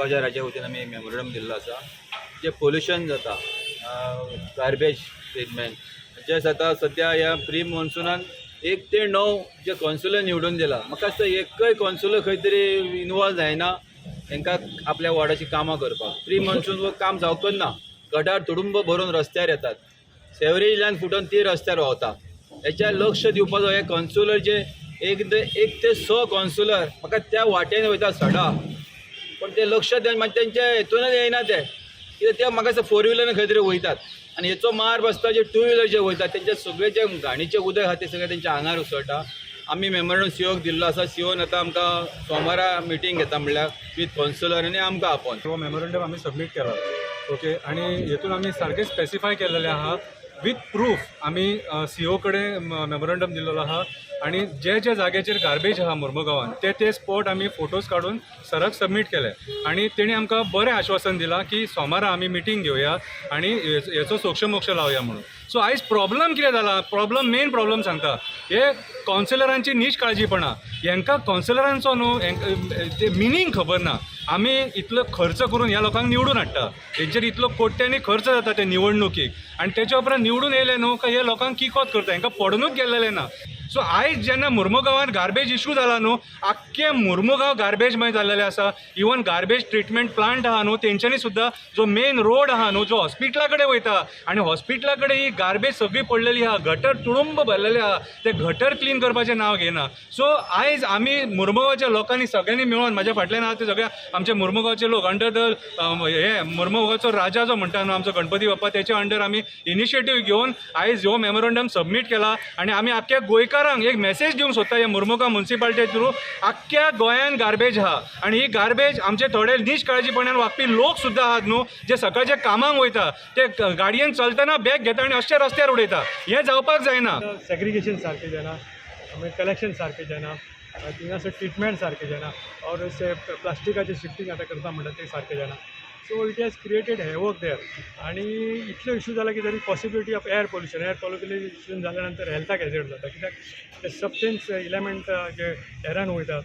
बाजाराच्या वतीन आमी मेमोरंडम दिल्लो आसा. जें पोल्युशन जाता, गार्बेज ट्रिटमेंट जे जाता, सद्या ह्या प्री मॉन्सुनान 1 ते 9 जे कौन्सिलर निवडून दिला, म्हाका दिसता एकय कौन्सिलर खंय तरी इनवॉल्व जायना तांकां आपल्या वॉर्डाची कामां करपाक. प्री मॉन्सून वो काम जावंकच ना. गटार तुडुंब भरून रस्त्यार येतात, सेवरेज लायन फुटून ती रस्त्यार व्हांवता. हेच्यार लक्ष दिवपाचो हे कौन्सिलर जे 1 ते 6 कौन्सिलर म्हाका त्या वाटेन वयता सडा, पण ते लक्ष मागीर तेंच्या हेतूनच येयना ते. कित्याक ते म्हाका दिसता फोर व्हिलरान खंय तरी वयतात आनी हेचो मार बसता. जे टू व्हिलर जे वयतात, तेंचे सगळे जे घाणीचें उदक आहा, तें सगळें तेंच्या आंगार उसळटा. आमी मेमोरंडम सीओक दिल्लो आसा. सीओन आतां आमकां सोमारा मिटींग घेता म्हणल्यार विथ कौन्सिलर आनी आमकां आपोवन. हो मेमोरंडम आमी सबमीट केला, ओके, आनी हेतून आमी सारकें स्पेसिफाय केलेलें आहा विथ प्रूफ. आमी सीओ कडेन मेमोरंडम दिल्लो आहा आनी जे जे जाग्याचेर गार्बेज आहा मुर्मुगांवान, ते ते स्पॉट आमी फोटोज काडून सराक सबमीट केले आनी तेणी आमकां बरें आश्वासन दिलां की सोमारा आमी मिटींग घेवया आनी हेचो सोक्षमोक्ष लावया म्हणून. सो आयज प्रॉब्लम कितें जाला? प्रॉब्लम, मेन प्रॉब्लम सांगता, हे कावन्सिलरांची निश्काळजीपणां. हेंकां कावन्सिलरांचो न्हू ते मिनींग खबर ना. आमी इतलो खर्च करून ह्या लोकांक निवडून हाडटा, हेंचेर इतलो कोट्यांनी खर्च जाता ते निवडणुकीक आनी तेच्या उपरांत निवडून येयले न्हू काय हे लोकांक किकोत करता. हेंकां पडुनूच गेल्लेलें ना. सो आयज जेन्ना मुर्मुगांवान गार्बेज इशू जाला न्हू, आख्खे मुर्मुगांव गार्बेजमय जाल्लेलें आसा. इवन गार्बेज ट्रिटमेंट प्लांट आहा न्हू, तेंच्यांनी सुद्दां जो मेन रोड आहा न्हू, जो हॉस्पिटला कडेन वयता आनी हॉस्पिटला कडेन ही गार्बेज सगळी पडलेली आहा, गटर तुडुंब भरलेले आहा, ते गटर क्लीन करपाचें नांव घेयना. सो आयज आमी मुर्मुगांवच्या लोकांनी सगळ्यांनी मेळोन, म्हाज्या फाटल्यान आहा ते सगळे आमचे मुर्मुगांवचे लोक, अंडर the हे मुर्मुगांवचो राजा जो म्हणटा न्हू, आमचो गणपती बाप्पा, तेच्या अंडर आमी इनिशिएटीव घेवन आयज हो मेमोरंडम सबमीट केला आनी आमी आख्ख्या गोंयकारांक एक मॅसेज दिवंक सोदता ह्या मुर्मुगांव मुन्सिपालिटी थ्रू. आख्ख्या गोंयान गार्बेज आहा आनी ही गार्बेज आमचे थोडे निश्काळजीपणान वागपी लोक सुद्दां आहात न्हू, जे सकाळचे कामाक वयता, ते गाडयेन चलतना बॅग घेता आनी अशे रस्त्यार उडयता. हें जावपाक जायना. सेग्रीगेशन सारकें जायना, मागीर कलेक्शन सारकें जायना, थिंगासर ट्रिटमेंट सारकें जायना और से प्लास्टिकाचें शिफ्टींग आतां करता म्हणटा तें सारकें जायना. So it has created havoc there आनी इतलो इशू जाला की there is possibility of air pollution. Air pollution जाल्या नंतर हेल्थाक हेजर्ड जाता, कित्याक ते सबस्टन्स इलेमेंट जे एरान वयता,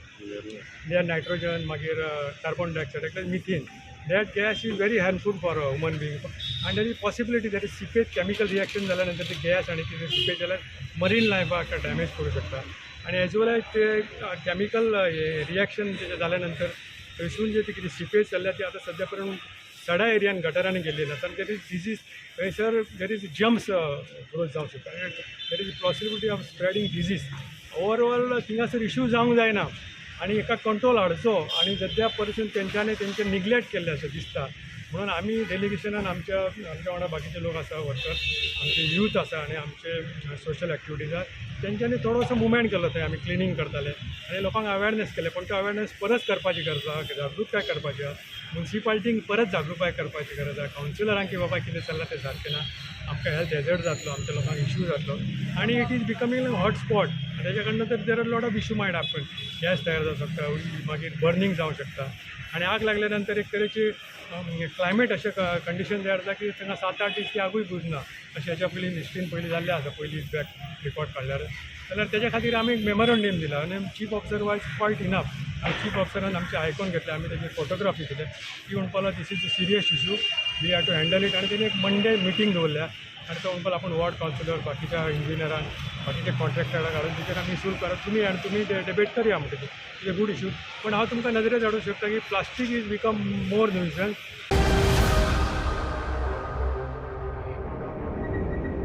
they are nitrogen, मागीर carbon dioxide, methane. That gas is very harmful for human being आनी there is possibility that is seepage, chemical reaction जाल्या नंतर ते गॅस आनी कितें सिपेज जाल्यार मरीन लायफाक डॅमेज करूं शकता. आनी एज वेल एज ते कॅमिकल रिएक्शन जाल्या नंतर थंयसून जे ती कितें सिपेज चल्ल्या, ती आतां सद्या पर्यंत सडा एरियान गटरांनी गेल्ली ना. कारण there is disease थंयसर, there is germs growth जावंक शकता, there is possibility of spreading disease overall. थिंगासर issue जावंक जायना आनी हेका कंट्रोल हाडचो आनी सद्या परिस्थितीन तेंच्यांनी तेंचें निग्लेक्ट केल्लें अशें दिसता. म्हणून आमी डेलिगेशनान आमच्या आमच्या वांगडा बाकीचे लोक आसा, वर्कर, आमचे यूथ आसा आनी आमचे सोशल एक्टिविटीज आसा, तेंच्यांनी थोडोसो मुवमेंट केलो. थंय आमी क्लिनींग करताले आनी लोकांक अवेरनेस केलें, पूण तो अवेरनेस परत करपाची गरज आहा, जागृताय करपाची आहा. मुन्सिपालिटींक परत जागृताय करपाची गरज आहा, कावन्सिलरांक, की बाबा कितें चल्लां तें सारकें ना, आमकां हेल्थ हेजर्ड जातलो, आमच्या लोकांक इशू जातलो आनी it is becoming hot spot. तेच्या कडल्यान तर there are lot of issue might happen. Gas तयार जावंक शकता, मागीर बर्नींग जावंक शकता आनी आग लागल्या नंतर एक तरेची क्लायमेट अशें कंडिशन तयार जाता की थंगा 7-8 दीस ती आगूय बुजना. अशें हेच्या पयलीं हिस्ट्रीन पयलीं जाल्लें आसा. पयलीं बॅक रिकॉर्ड काडल्यार जाल्यार तेज्या खातीर आमी एक मेमोरंडम दिला आनी chief officer was quite enough आनी चीफ ऑफिसरान आमचें आयकून घेतलें. आमी तेजी फोटोग्राफी केली. ती म्हणपाक लागलो, "This is a serious issue, we have to handle it." आनी तेणी एक मंडे मिटींग दवरल्या आनी तो म्हणपाक आपूण वॉर्ड कावन्सिलर, बाकीच्या इंजिनियरांक, बाकीच्या कॉन्ट्रॅक्टराक हाडून तेचेर आमी सुरू करा तुमी आनी तुमी डिबेट करया म्हणटा. Is a good issue, पूण हांव तुमकां नदरेक हाडूंक शकता की plastic is become more nuisance.